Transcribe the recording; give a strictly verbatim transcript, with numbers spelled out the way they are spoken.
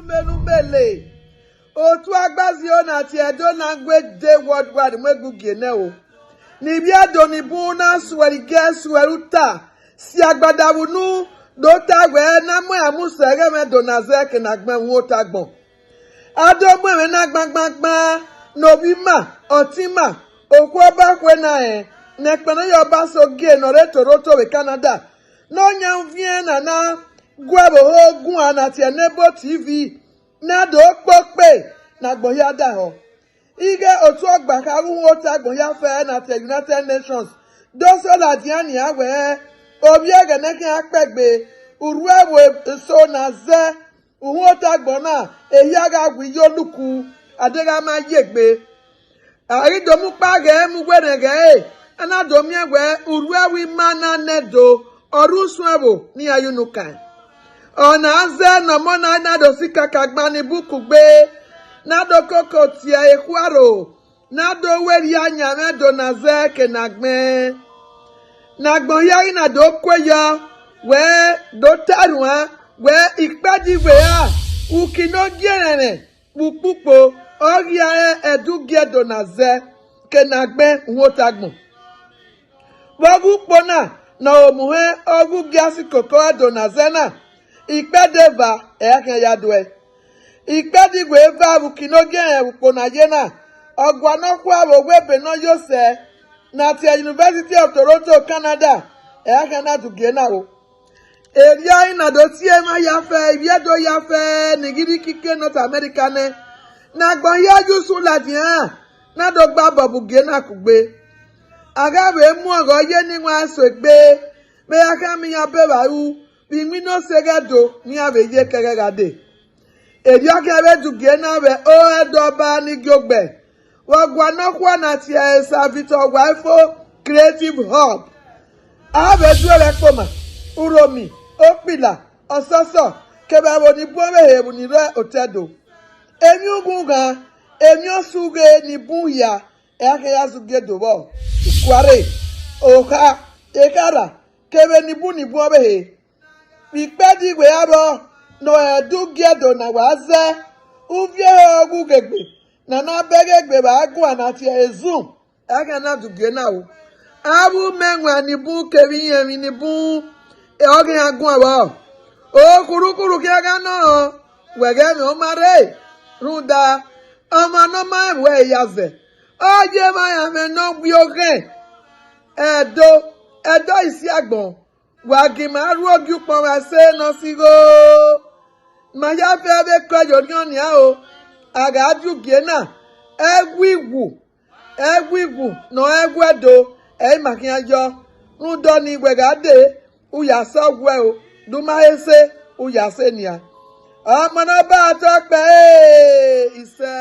Menu mele, otu Agbazio na tie Edo Language Day Worldwide mu egbe ugie nẹ o. Ne ivbi Ẹdo ni bun na suẹrẹ igie suẹrẹ uta, si agbada vbe unu, do ta wẹẹ ne a mu ẹre mu sẹ ẹghẹ mwẹ Ẹdo na zẹ ke ne a gbẹn uhunmwu otagbọn. A do mu ẹmwẹ na gbangbangban, ne ovbi ima, ọtẹn ima, okhuo ọba khue na rẹn, ne ẹkpẹn ne ọ ya Ọba Sogie ne ọ rre Toronto vbe Canada, ne ọ yan uviẹn na na gu ẹvbo ho guan na tie Nebo T V, na do kpe okpe ne agbọn hia daehọ. Ighẹ otu ọgba kha vbe uhunmwu otagbọn hia fẹ na tie United Nations, do sẹ ladian nian wẹẹ, ovbi ẹghẹ ne khian kpẹgbe, urhu ẹvbo eso na zẹ, uhunmwu otagbọn na, ehia gha wi ye oluku, a deghẹ a ma ye egbe. A ghi do mu ukpa ghẹ mu werriẹ ghẹ ẹre, a na do miẹn wẹẹ urhu ẹvbo ima na nẹ Ẹdo, ọ rre usun ẹvbo ne iran ye unu kan. Ọ na zẹ ne ọmọ na na do si kakagban ni bun kugbe, na do koko tie ẹre khuaro, na do werriẹ ayan mwẹ Ẹdo na zẹ ke ne a gbẹn. Ne agbọn hia ghi na do kue yọ, wẹ do ta ẹre uan wẹ ikpẹdẹ iwe ra, uki ne ọ gie ẹnrẹn vbe ukpukpo, ọ ghi a rẹn ẹdẹ ugie Ẹdo na zẹ ke ne a gbẹn uhunmwu otagbọn. Vbe ọghe ukpo na ne ọ ho mu hẹn ọghe ugie asikoko Ẹdo na zẹ na, ikpẹdẹ eva ẹre a khian ya duẹ. Ikpẹdẹ iwe eva vbe uki ne ọ gie ẹnrẹn vbe ukpo na ye na, ọgua nọkhua vbe owa ebe ne ọ yo sẹ, na tie University of Toronto, Canada, ẹre a khian na du ugie na ro. Erriọ i na do tie emwa hia fẹ, ivbi Ẹdo hia fẹ, ni ghi rre ikike North America nẹ, ne agbọn hia ye usun ladian, na do gba bọbọ ugie na kugbe. A gha vbe mu ọghọ ye ne iwan eso egbe, vbe a khian miẹn iran be evba ru, vbe iwinna osẹe ẹghẹ Ẹdo ne iran vbe ye ke ẹghẹ gha dee. Erriọ khian vbe du ugie na vbe ore Ẹdo Ọba ni gie ogbẹ, vbe ọgua nọkhua na tie Sir Victor Owaifo Creative Hub. A vbe du ẹre ẹkpoma, urhomi, okpila, ọsọsọ, kevbe ẹvbo ni bun ọvbehe vbe uni rre otọ Ẹdo. Emwi ughughan, emwi ọsughe ni bun hia, ẹre a khian ya zẹ ugie do vbọ, ikuarre, okha, ekharha, kevbe ni bun ni bun ọvbehe. Vbe ikpẹdẹ iwe ra rrọọ ne ọ ẹdẹ ugie Ẹdo na wa zẹ, uvie ọghe ughegbe ne a na bẹghe egbe vbe aguan na tie Zoom, ẹghẹ na du ugie na ro. Avbe umẹwaẹn ni bun kevbe irẹnmwi ni bun, ọghe iran guan vbọ. Okhurukhuru khian gha nọ rẹn, wẹ ghẹ mwẹ ọ ma rre, rhunmwuda ọmwa ne ọ ma rẹn vbe uẹ ya zẹ, ọ ye emwa iranmwẹ ne ọ wi oghẹn. Ẹdo, Ẹdo isi agbọn, wa gi ima rhuo gie ukpọn vbe ẹse ne ọ si igho. Ma ya fẹ vbe kọ ye orhiọn nian o, a gha die ugie na, ẹwu iwu, ẹwu iwu ne ọ rẹn ẹwu Ẹdo, ẹre ima khian yọ. Rhunmwuda ọnii, wẹ gha dee, u ya sẹ ọghuẹ o, de u ma he sẹ, u ya sẹ nian. Ọmọ ne ọ ba tọ kpẹ, isẹ.